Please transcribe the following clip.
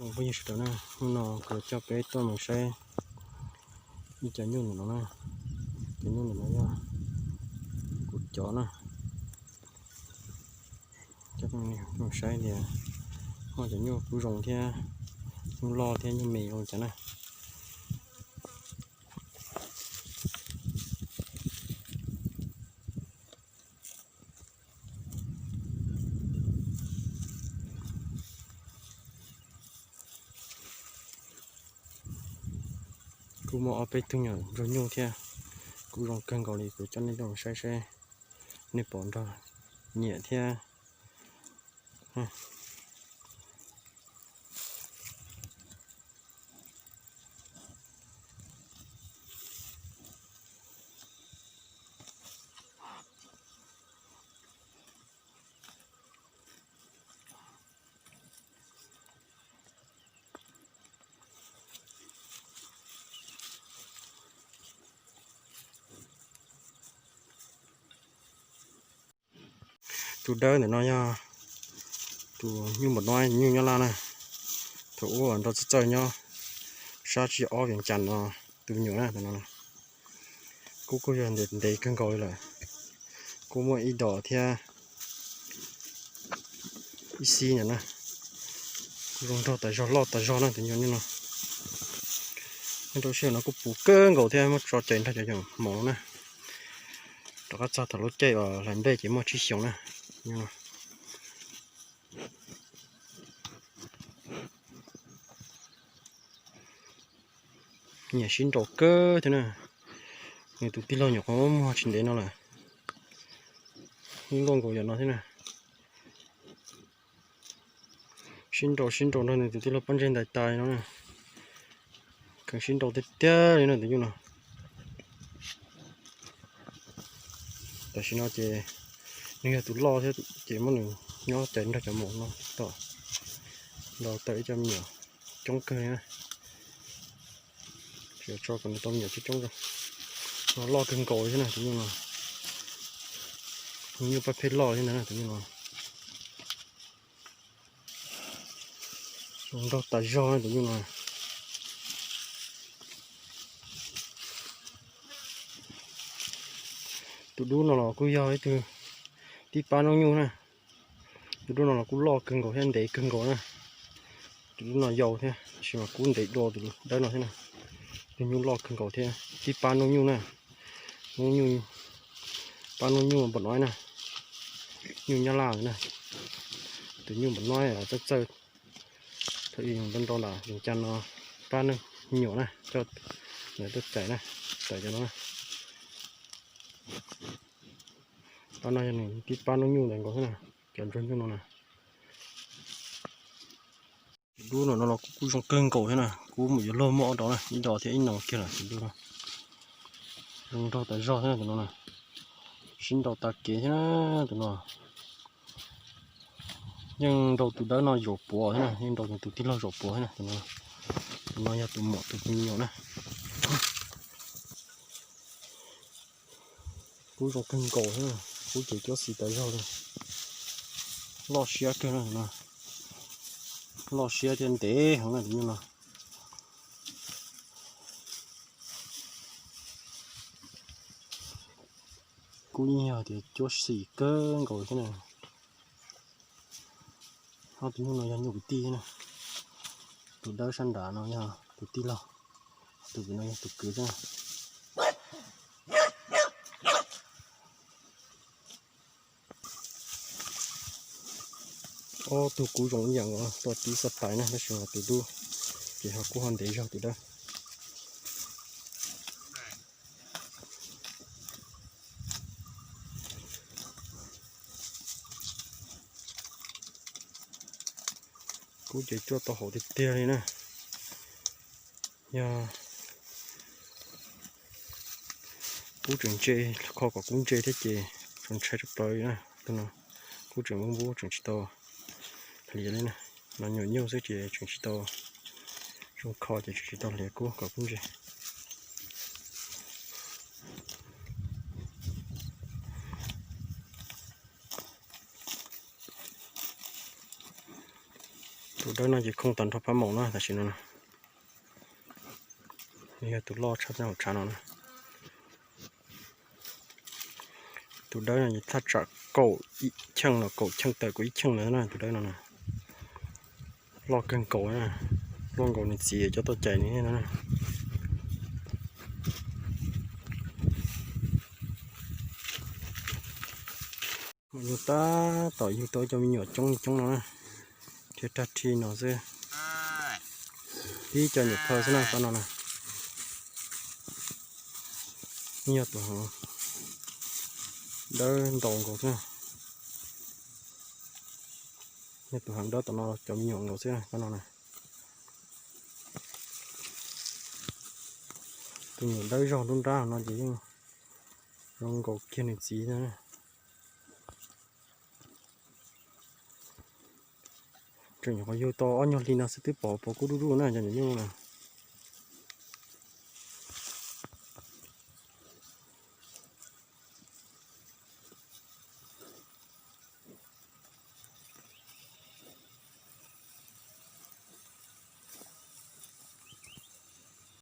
Phooj ywg sawv daws na, hnub no kuv coj peb tuaj mus saib ib co nyuj ntawm no na. Cov nyuj ntawm no yog kuv cov na. Coj peb mus saib tias muaj cov nyuj kub zoo thiab, nyuj loj thiab nyuj me zoo cas na. Kuj muaj ob peb tug nyuam nrog nyuj thiab, kuj zoo kawg nkaus li, kuv coj nej tuaj mus saib seb nej pom nrog nyiam thiab. Tus dawb ntawm no yog tus nyuj npam no, nyuj nyob laj na. Thaum ub nrog txawj txawj nyob sab tsib ob Vias Cas no, tus me nyuam na, tus no kuj kuj yog ntev ntev kawg nkaus li lawm. Kuj muaj ib dos thiab ib xib ntawm na. Kuj zoo nraug tas zog loj tas zog na tus nyuj no. Nyob rau sij hawm no kuj puv kawg nkaus thiab, muab tso cais nrog cov nyuam maum no na. Rov qab txog thaum lub caij uas hlais nplej ces muaj tsib xyoos na. Nyiam sib nraus kawg thiab na. Nws tus tij laug nyuam qhuav muag tsis ntev no lawm, yeej loj nkaus yam no thiab na. Sib nraus sib nraus nrog nws tus tij laug pob ntseg ntais tas li no na. Kheev sib nraus tiag tiag li no tus nyuj no. Tam sim no ces nws yog tus loj thiab ces muab nws nyob cais nrog cov maum no tom, nrog tau ib co me nyuam coob kawg li na. Tsis tso kom nws tau me nyuam coob coob rau. No loj kawg nkaus li thiab na tus nyuj no. Nyuj paj pheej loj li ntag na tus nyuj no. Zoo nraug tas zog na tus nyuj no. Tus dub no los kuj yog ib tug tib pab noob nyuj na. Tus dub no los kuj loj kawg nkaus thiab ntev kawg nkaus na. Tus dub no yau thiab tab sis mas kuj ntev dua tus dawb no thiab na. Tus nyuj loj kawg nkaus thiab tib pab noob nyuj na. Noob nyuj, pab noob nyuj npam no na. Nyuj nyob laj na. Tus nyuj npam no txawj txawj thaum ub nrau nrau nram Vias Cas no pab neeg me nyuam na, coj lawv tuaj cais na, cais cov no na. Pab no yog nws tib pab noob nyuj ntawd nkaus xwb na, cov nrog nyuj no na. Tus dub no no los kuj zoo kawg nkaus thiab na, kuj mus yuav luag muaj ob dos na, ib dos thiab ib no kiag lawm tus dub no. Zoo nraug tas zog thiab na tus no na. Sib nraus tas kev thiab na tus no. Yeej nrau tus dawb no zaum puav thiab na, yeej nrau tus tij laug zaum puav thiab na tus no. Tus no yog tus muam tus me nyuam na. Kub zoo kawg nkaus thiab, kub ces cuab xis tas zog li. Loj siab kawg no, loj siab thiab ntev heev na tus nyuj no. Kub yeej yog tias cuab xis kawg nkaus thiab na. Ob tus nyuj no yog nyuj kwv tij thiab na. Tus dawb sab nrad no yog tus tij laug, tus kwv no yog tus kwv thiab na. Ob tug kub zoo ib yam nkaus, tuaj tib xab tais na, tab sis mas tus dub ces ho kub ho ntev zog tus dawb. Kub ces cuab tau hauv tiag tiag li na. Yog kub tseem ntse, kho kom kub ntse thiab ces tseem ntshai tshaj plaws li na. Tus no kub tseem npub npub tseem tsis tau hliav li na. No nyuam nyuj xwb ces tseem tsis tau zoo kho ces tseem tsis tau hliav kub kom kub ntse. Tus dawb no ces khooj tag nrho phab maum na tam sim no. Yog tus loj tshaj hauv tshav no na. Tus dawb no thaj tsam kaum ib cheej los kaum cheej tawm kaum ib cheej ntawd na tus dawb no na. Loj kawg nkaus, loj nkaus nws txiv cov toj cai ni na. Mas yug tab tom yug tau cov me nyuam coob li coob no na. Thiab rag rhi no xwb. Tib co nyuam phawj xwb na, qab no na. Yog tus heev dawb ntau nkaus xwb. Yog tus heev dawb tom no cov me nyuam nkaus xwb, qab no na. Tus nyuam dawb zog nruab nrab no ces yeej zoo nkaus kiag nws txiv na. Tseem nyuam qhuav yug tau ob nyuag hli no xwb twb pom pom kub dub dub na cov nyuam nyuj na.